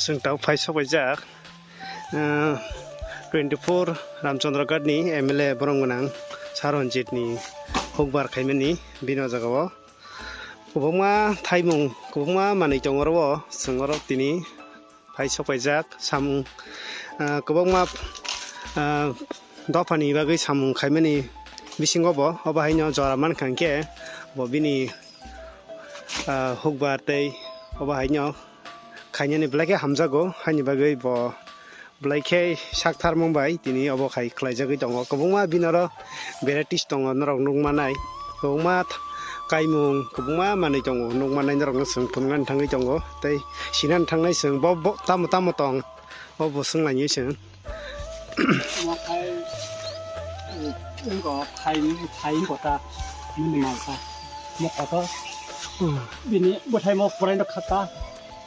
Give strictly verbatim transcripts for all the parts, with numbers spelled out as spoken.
Chwng tabuk phai sokpaijak, ah, twenty four Ramchandra Ghat ni M L A borong gwnang Saranjit ni hukbar khaimani bini o jaga o. Kwbangma thaimung, kwbangma manwi tongo oro o, chwng oro tini phai sokpaijak samung, ah, kwbangma, ah, dophani bagwi samung khaimani bisingo bo, obo haino jora mankha hinkhe bo bini, ah, hukbar tei obo haino khainani belai khe hamjago, haini bagwi bo belai khe sak tharmung bai tini obo khai khlaijagwi tongo. Kwbangma bini oro varieties tongo, norok nukmanai. Kwbangma th-, kaimung, kwbangma manwi tongo, nukmanai norokno chwng phunuknani thangwi tongo. Tei sinani thangnai chwng bo, bo tamo tamo tong, o bo swnglainai chwng. Mo khai, wngkha khai, khai wngkha ta, nini malta. Mo kotor. Hmm. Bini bwthai mo poraino khata.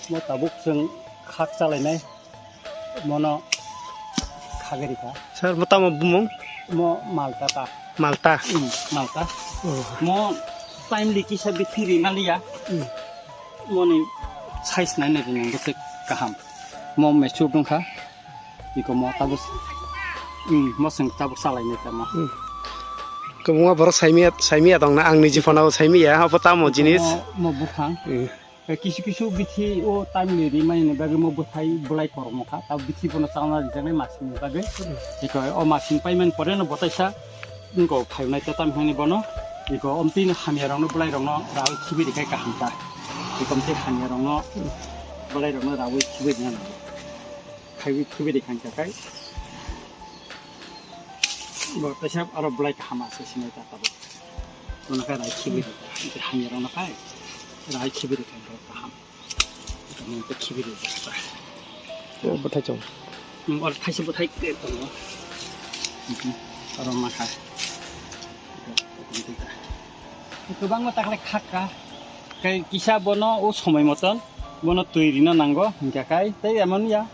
Mo tabuk chwng khak chalainai. Mono khagwi rikha. Sir, mo tamo bumung? Mo malta ta. Malta? Hmm, malta. Oh. Mo timely kisa bithi ri maliya. Hmm. Moni size nai nai rinang bwswk kaham. Mo mature dongkha. Iko mo tabuk, hmm, mo chwng tabuk salai nai tamo. Hmm. Kwbangma borok saimaya, saimaya tongna, ang niji phano saimaya, abo tamo jinis. Mo, mo buphang. Hmm. Eh, kisu kisu bithi o timely ri mani bagwi mo bwthai bwlai kormo kha. Tab bithi bono chana rijaknai masini bagwi. Hmm. Iko o masini paimani pore no botaisa. Wngkha phainai ta tam hinwi bono. Iko omtwi hamya rokno bwlai rokno rawi khibi rikhai kaham ta. Iko omtwi hamya rokno bwlai rokno rawi khibi rina nango. Khaiwi khibi rikhai ta kai. Bo teisa aro bwlai kaham ase sinai ta tabuk. Bono khai rawi khibi rikha. Hamya rokno khai rawi khibi rikhai kaham. Tamo tei khibi rijak ta. O bwthai chong. Hmm, oro thaisa bwthai ke tongo. Hmm, oro makha. Kwbangma takle khakha. Kai kisa bono o somoi moton bono twi rina nango, hingkha kai tei emon ya.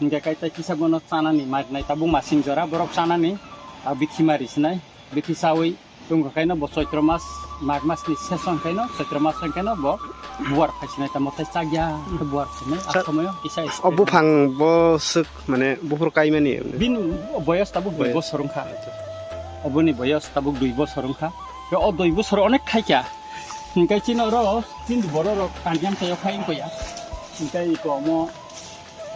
Hingkha kai tei kisa bono chanani marnai tabuk masing jora borok chanani. Tabuk bithi mari sinai. Bithi sawi tongkha kaino bo Choitro mas, Mag mas ni sesong kaino, Choitro mas song kaino bo buar phaisinai tamo tei chakya khe buar phainai. Sa-, a somoyo kisa o buphang bo swk mane buphur kaimani. Bini boyos tabuk dui boyos. Bosor wngkha. Acha. Oboni boyos tabuk dui bosor wngkha. Khe o dui bosor onek khaikya. Hingkai chini oro chini borok rok kanjam tei o khai wngkha ya. Hingkai iko omo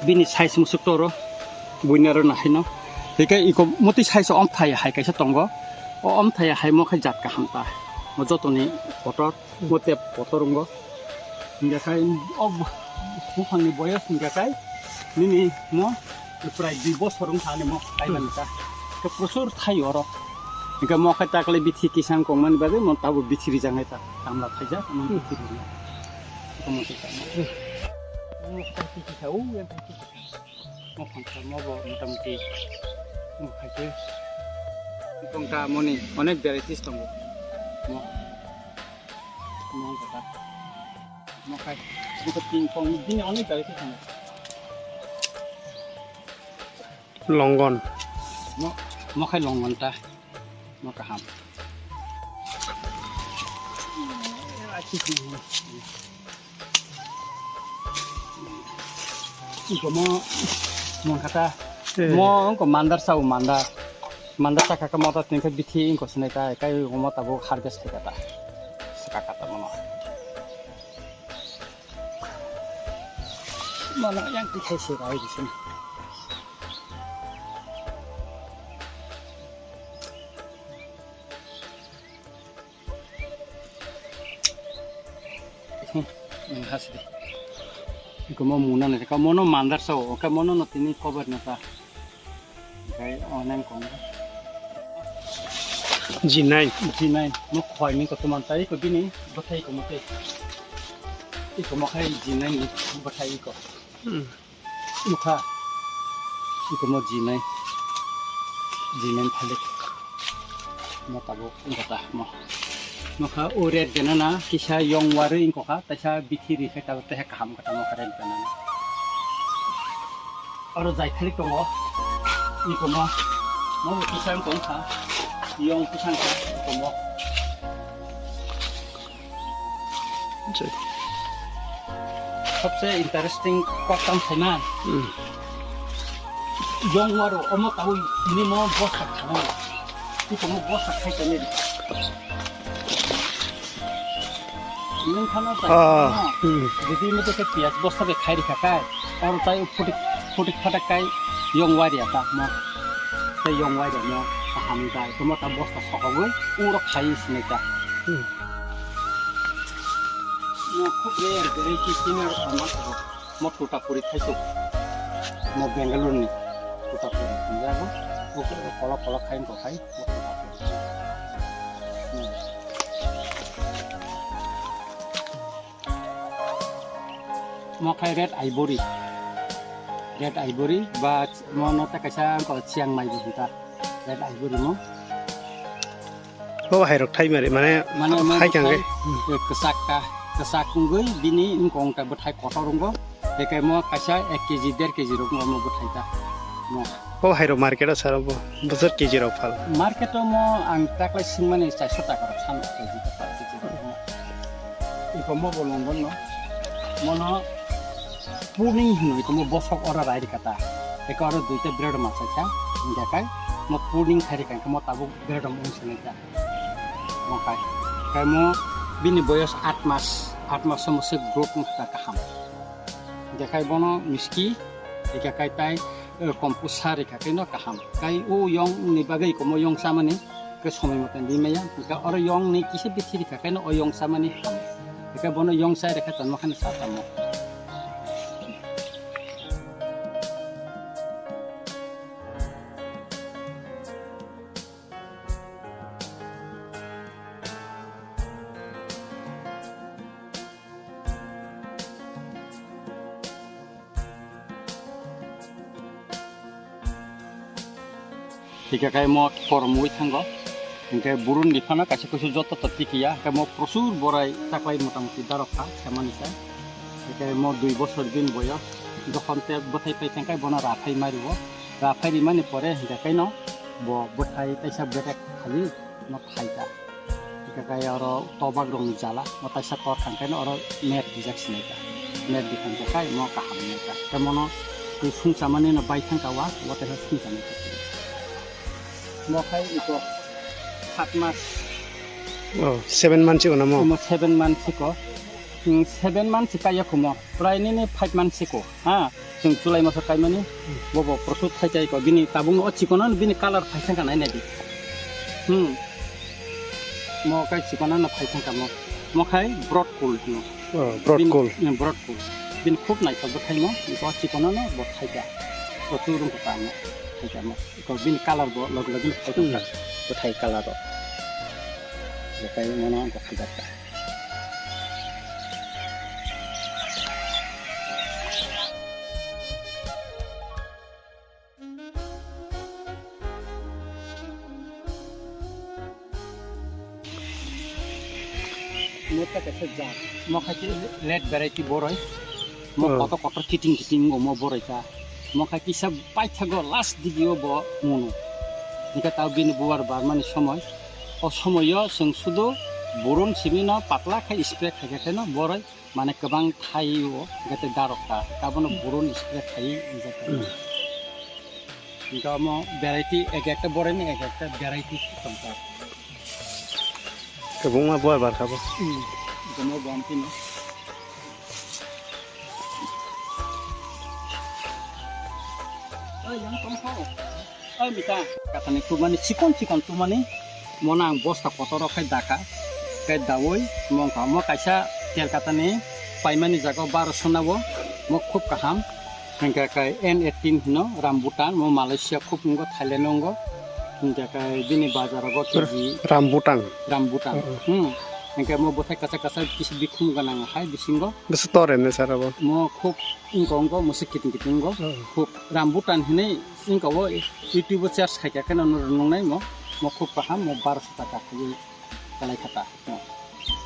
bini size musuk toro buini aro nahaino. Hingke iko motwi size o omthai hai kaisa tongo. O omthai hai mo khe jat kaham ta. Mo jotoni kotor, mo tep kotor wngo. Hingke khai o buphangni boyos hingke khai nini mo prai dui bosor wngkha ani mo kaibani ta. Ke prosur thai oro. Hingke mo khe takle bithi kisang kongmani bagwi mo tabuk bithi rijaknai ta. Kamla thaijak, mo bithi rijaknai. Iko mo twi ta. Mo khai twi kisa, o yang khai twi kisa. Mo phansa mo bo motamuti mo khaikhe tongkha moni onek varieties tongo. Mo, mo wngkha mo khai mo ping pong bini onek varieties tongo. Longon. Mo, mo khai longon ta. Mo kaham. Iko mo, mo kata, eh, mo ko mandar sao mandar, mandar saka ka mota tingka bithi ko sinai ta, kai mo tabuk harvest khai kata, saka kata mo. Mana yang tikai se rai di sini. Hmm, ini khasi de. Iko mo muna ne, ka mono mandar sao, ka mono no tini cover na ta. Kai onang kong. G nine. G nine. Mo khoi ni ko tuman tai ko bini, bathai ko mo te. Iko mo khai G nine ni bathai iko. Hmm. Nukha. Iko mo G nine. G nine thalik. Mo tabuk wngkha ta mo. Nukha o red ganana kisa yong warwi wngkha, taisa bithi ri khai tabuk teha kaham kha ta mo kha red ganana. Oro jai thalik tongo. Iko mo. Mo bo kisa wngkha. Yong kisa wngkha iko mo. Jai. Sabse interesting kok tam saina. Hmm. Yong waro omo tawi nimo bosta khana. Iko mo bosta khai tani. Nung khana ta. Ah, hmm. Jadi mo to ke piyaj bosta be khai rikha kai. Oro tai phutik phutik phatak kai yong wari ata mo. Tai yong wari mo kaham kai. Tomo ta bosta sokogoi uro khai sinai ta. Hmm. Mo khub rare variety singer omo. Mo Totapuri khaisuk. Mo Bengaluru ni Totapuri. Hinjago. Buku kolok kolok khain ko khai. Mo Totapuri. Mo khai red ivory. Red ivory ba mo no ta kaisa ko Chiang Mai bo hinta. Red ivory mo. Bo hai rok thai mari mane Mane mo hai kang bwthai, ge. Eh, kwchak ka, kwchak wngwi bini wngkong ta bwthai kotor wngo. Ekai mo kaisa ek K G, der K G rok wngma mo bwthai ta. Mo. Bo hai rok market o sara bo bwswk K G rok phal. Market o mo ang taklai singmani chairso taka rok sano K G ta, par K G rok wngma. Iko mo bo longgon no. Mono pruning hino iko mo bosok oro rai rikata. Eko oro duita bread masaika. Hingke kai mo pruning khai rikha mo tabuk bread om wng sinai ta. Mo kai. Kai mo bini boyos aat mas, aat mas somo se growth wngkha kaham. Hingke kai bono miski, hingke kai tai, eh, kompost sa rikha kai no kaham. Kai o yong ni bagwi komo yong samani ke somoi moten di maya. Hingke oro yong ni kisa bithi rikha kai no o yong samani ham. Hingke bono yong sai rikha tonmo khani sa tamo. Hingke kai mo kormoi thango. Hingke burun ni phano kaisa kusu joto to tikiya. Hingke mo prosur borai taklai motamuti darok kha, semani sai. Hingke mo dui bosor din boyos. Jokhon te bwthai pai thangkai bono raphai mario. Raphai rimani pore hingke kaino bo bwthai taisa bedek khali. No phaika. Hingke kai oro tobak rokni jala, no taisa tor thangkhe no oro net dijak sinai ka. Net di thangkhe kai mo kaham nai ka. Tei mono twi sung chamani no bai thangka wa, o teisa sung chamani ka. Mo khai iko sat mas. Oh, seven months iko na mo? Mo seven months iko. Hmm, seven months kaiya khumo. Prai nini five months iko. Ha, chwng July maso kaimani, bobo prosut khai kai ko, bini tabuk no o chikon no bini colour phai thangka nai nai di. Hmm. Mo kai chikon no phai thangka mo. Mo khai broad cool hino. Oh, broad Bini, cool. Eh, broad cool. Bini khub naithok bwthai mo, o chikon no bo khai ka. Prosut rung ko ta mo. Khai ka mo. Ko bini colour bo log log bini phai thangka. Hmm. Bwthai colour ro. Bo kai mo no bo khai ka. Mo ta kaisa jat. Mo khai khe late variety boroi. Mo Oh. kotor kotor kiting kiting wngmo boroi ta. Mo khai kisa paithago last digio bo mono. Hingke ta bini bubar barmani somoi. O somoio chwng sudo burun simi no patla khai spray khai khe no boroi. Mane kwbang thai o, gate darok ta, tabono burun spray khai rijak. Hmm. Hingke omo variety, ek ekta boreni ek ekta variety tongkha. Kwbangma bor barkha bo. Hmm. Jomo bom tini. Oi, yang tongkha. Oi, mita. Katani tumani chikon chikon tumani. Mono ang bosta kotor rok khai dakha. Khai dawi mongkha. Mo kaisa Kolkata ni paimani jaga baro sona o. Mo khub kaham. Hingke kai N eighteen hino rambutan. Mo Malaysia khub wngkho, Thailand wngkho. Hingke kai bini bazar rogo K G. Rambutan. Rambutan. Oh, oh. Hmm. Hingke mo bwthai kasa kasa kisi bikhum ganang hai bisingo. Bwswk tor rene sir abo? Mo khub wngkha wngkha, mo se kiting kiting wngkha. Hmm. Khub rambutan hinwi wngkha o, YouTube o search khaikha kheno no nungnai mo, mo khub kaham, mo barosho taka khaiwi kalai kha ta.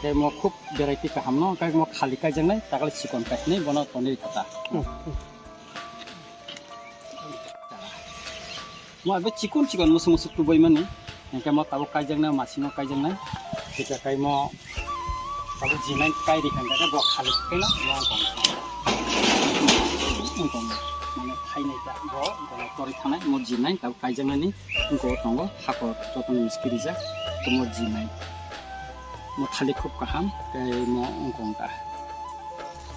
Tei mo khub variety kaham no, hwnkhe mo khali kaijaknai, takle chikon kaijaknai, bono tonwi kha ta. Hmm, hmm. Mo abo chikon chikon musuk musuk tubai mani. Hingke mo tabuk kaijaknai, masing o kaijaknai. Hingke kai mo tabuk jinai kai ri kha, hingke bo khali khe no, mo ang tong. Wngkong mane thainai ta bo wngkong torwi thanai mo jinai ta kaijaknani wngkong tongo hakor jotono miski rijak to mo jinai mo thalik khub kaham tei mo wngkong ta.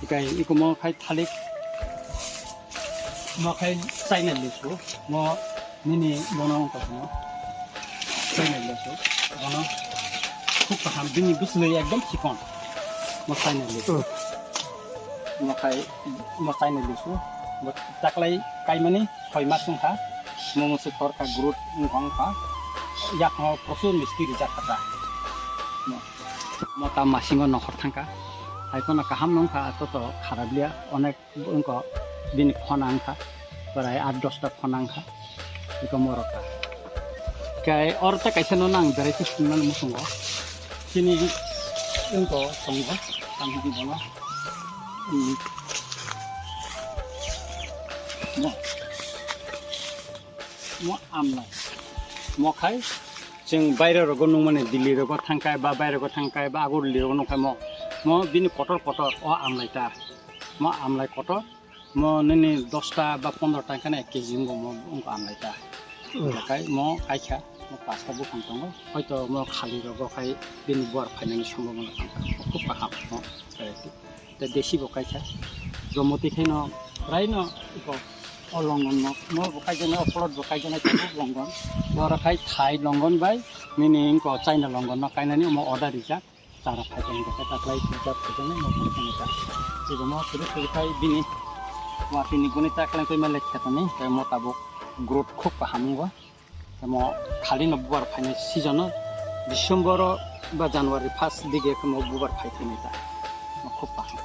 Tei iko mo khai thalik mo khai chaina lisu mo nini bono wngkha mo chaina lisu bono khub kaham bini bwswlwi ekdom chikon mo chaina lisu mo khai mo chaina lisu mo taklai kaimani soi mas wngkha mo mwswk torkha growth wngkha wngkha yakno prosur miski rijak kha ta mo ta masingo nokhor thangkha hai phano kaham wngkha toto kharap liya onek. Wngkha bini phone wngkha prai aat dosta phone wngkha iko morok kha kai oro ta kaisa no nang berai tu sungna musungo chini wngkha tongo tang hwn bono mo mo amlai mo khai chwng baire rogo nungmani Delhi rogo thangkai ba baire rogo thangkai ba Agartala rogo nungkai mo mo bini kotor kotor o amlai ta. Mo amlai kotor mo nini dosta ba pondro ta khe ek kg wngkha mo wngkha amlai ta. Kai mo kaikha mo pasta buphang tongo hoito mo khali rogo khai bini buar phainani sombhabona tongkha khub kaham mo. Tei desi bo kaikha jomoti khaino raino o longon no mo bo kaikha o plot bo kaikha tongo longon boro khai thai longon bai nini wngkha china longon no kainani mo order rijak. Chara phaikha hingkha khe taklai pijak phaikha nai mo phaikha nai ta. Chibamo suru suru khai bini watwi ni guni taklai koi ma lekha tani tei mo tabuk growth khub kaham wngo. Tamo khali no bubar phainai season o December o ba January first dige khe mo bubar phai thai nai ta. Mo khub kaham.